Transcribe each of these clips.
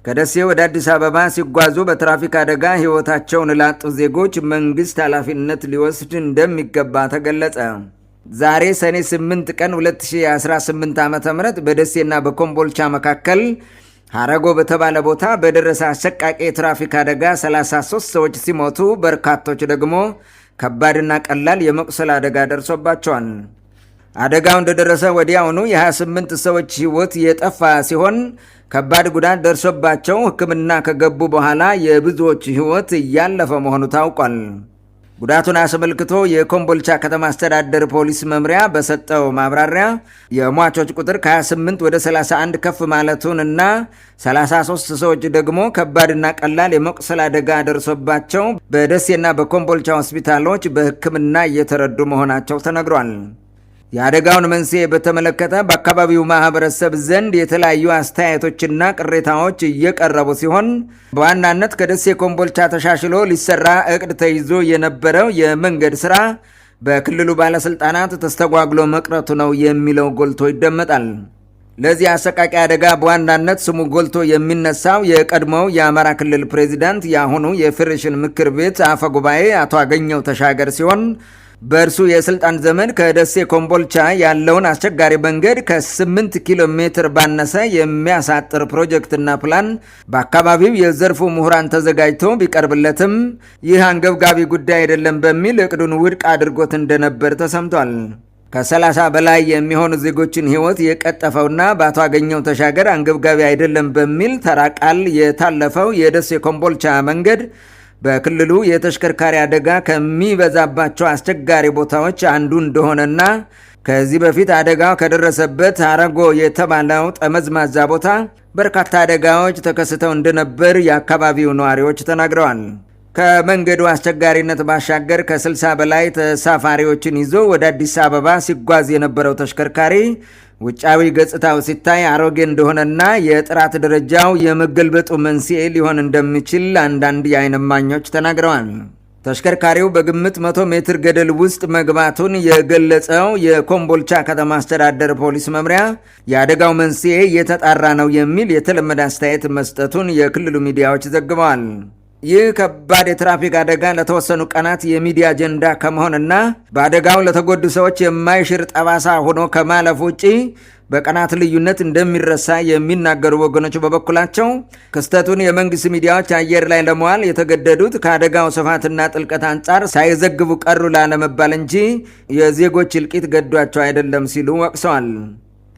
ከደሴ ወደ አዲስ አበባ ሲጓዙ በትራፊክ አደጋ ሕይወታቸውን ላጡ ዜጎች መንግሥት ኃላፊነት ሊወስድ እንደሚገባ ተገለጸ። ዛሬ ሰኔ 8 ቀን 2018 ዓ ም በደሴና በኮምቦልቻ መካከል ሐረጎ በተባለ ቦታ በደረሰ አሰቃቂ የትራፊክ አደጋ 33 ሰዎች ሲሞቱ በርካቶች ደግሞ ከባድና ቀላል የመቁሰል አደጋ ደርሶባቸዋል። አደጋው እንደደረሰ ወዲያውኑ የ28 ሰዎች ሕይወት የጠፋ ሲሆን ከባድ ጉዳት ደርሶባቸው ሕክምና ከገቡ በኋላ የብዙዎች ሕይወት እያለፈ መሆኑ ታውቋል። ጉዳቱን አስመልክቶ የኮምቦልቻ ከተማ አስተዳደር ፖሊስ መምሪያ በሰጠው ማብራሪያ የሟቾች ቁጥር ከ28 ወደ 31 ከፍ ማለቱን እና 33 ሰዎች ደግሞ ከባድና ቀላል የመቁሰል አደጋ ደርሶባቸው በደሴና በኮምቦልቻ ሆስፒታሎች በሕክምና እየተረዱ መሆናቸው ተነግሯል። የአደጋውን መንስኤ በተመለከተ በአካባቢው ማህበረሰብ ዘንድ የተለያዩ አስተያየቶችና ቅሬታዎች እየቀረቡ ሲሆን በዋናነት ከደሴ ኮምቦልቻ ተሻሽሎ ሊሰራ እቅድ ተይዞ የነበረው የመንገድ ስራ በክልሉ ባለስልጣናት ተስተጓግሎ መቅረቱ ነው የሚለው ጎልቶ ይደመጣል። ለዚህ አሰቃቂ አደጋ በዋናነት ስሙ ጎልቶ የሚነሳው የቀድሞው የአማራ ክልል ፕሬዚዳንት የአሁኑ የፌዴሬሽን ምክር ቤት አፈ ጉባኤ አቶ አገኘው ተሻገር ሲሆን በእርሱ የስልጣን ዘመን ከደሴ ኮምቦልቻ ያለውን አስቸጋሪ መንገድ ከ8 ኪሎ ሜትር ባነሰ የሚያሳጥር ፕሮጀክትና ፕላን በአካባቢው የዘርፉ ምሁራን ተዘጋጅቶ ቢቀርብለትም ይህ አንገብጋቢ ጉዳይ አይደለም በሚል እቅዱን ውድቅ አድርጎት እንደነበር ተሰምቷል። ከ30 በላይ የሚሆኑ ዜጎችን ሕይወት የቀጠፈውና በአቶ አገኘው ተሻገር አንገብጋቢ አይደለም በሚል ተራ ቃል የታለፈው የደሴ ኮምቦልቻ መንገድ በክልሉ የተሽከርካሪ አደጋ ከሚበዛባቸው አስቸጋሪ ቦታዎች አንዱ እንደሆነና ከዚህ በፊት አደጋው ከደረሰበት አረጎ የተባለው ጠመዝማዛ ቦታ በርካታ አደጋዎች ተከስተው እንደነበር የአካባቢው ነዋሪዎች ተናግረዋል። ከመንገዱ አስቸጋሪነት ባሻገር ከ60 በላይ ተሳፋሪዎችን ይዞ ወደ አዲስ አበባ ሲጓዝ የነበረው ተሽከርካሪ ውጫዊ ገጽታው ሲታይ አሮጌ እንደሆነና የጥራት ደረጃው የመገልበጡ መንስኤ ሊሆን እንደሚችል አንዳንድ የዓይን እማኞች ተናግረዋል። ተሽከርካሪው በግምት 100 ሜትር ገደል ውስጥ መግባቱን የገለጸው የኮምቦልቻ ከተማ አስተዳደር ፖሊስ መምሪያ የአደጋው መንስኤ እየተጣራ ነው የሚል የተለመደ አስተያየት መስጠቱን የክልሉ ሚዲያዎች ዘግበዋል። ይህ ከባድ የትራፊክ አደጋ ለተወሰኑ ቀናት የሚዲያ አጀንዳ ከመሆንና በአደጋው ለተጎዱ ሰዎች የማይሽር ጠባሳ ሆኖ ከማለፍ ውጪ በቀናት ልዩነት እንደሚረሳ የሚናገሩ ወገኖች በበኩላቸው ክስተቱን የመንግስት ሚዲያዎች አየር ላይ ለመዋል የተገደዱት ከአደጋው ስፋትና ጥልቀት አንጻር ሳይዘግቡ ቀሩ ላለመባል እንጂ የዜጎች እልቂት ገዷቸው አይደለም ሲሉ ወቅሰዋል።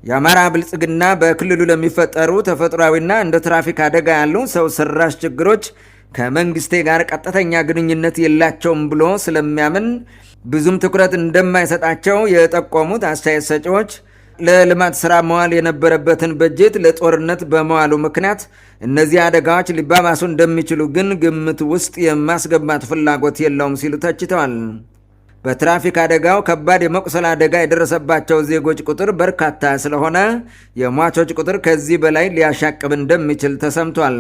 የአማራ ብልጽግና በክልሉ ለሚፈጠሩ ተፈጥሯዊና እንደ ትራፊክ አደጋ ያሉ ሰው ሰራሽ ችግሮች ከመንግስቴ ጋር ቀጥተኛ ግንኙነት የላቸውም ብሎ ስለሚያምን ብዙም ትኩረት እንደማይሰጣቸው የጠቆሙት አስተያየት ሰጪዎች ለልማት ስራ መዋል የነበረበትን በጀት ለጦርነት በመዋሉ ምክንያት እነዚህ አደጋዎች ሊባባሱ እንደሚችሉ ግን ግምት ውስጥ የማስገባት ፍላጎት የለውም ሲሉ ተችተዋል። በትራፊክ አደጋው ከባድ የመቁሰል አደጋ የደረሰባቸው ዜጎች ቁጥር በርካታ ስለሆነ የሟቾች ቁጥር ከዚህ በላይ ሊያሻቅብ እንደሚችል ተሰምቷል።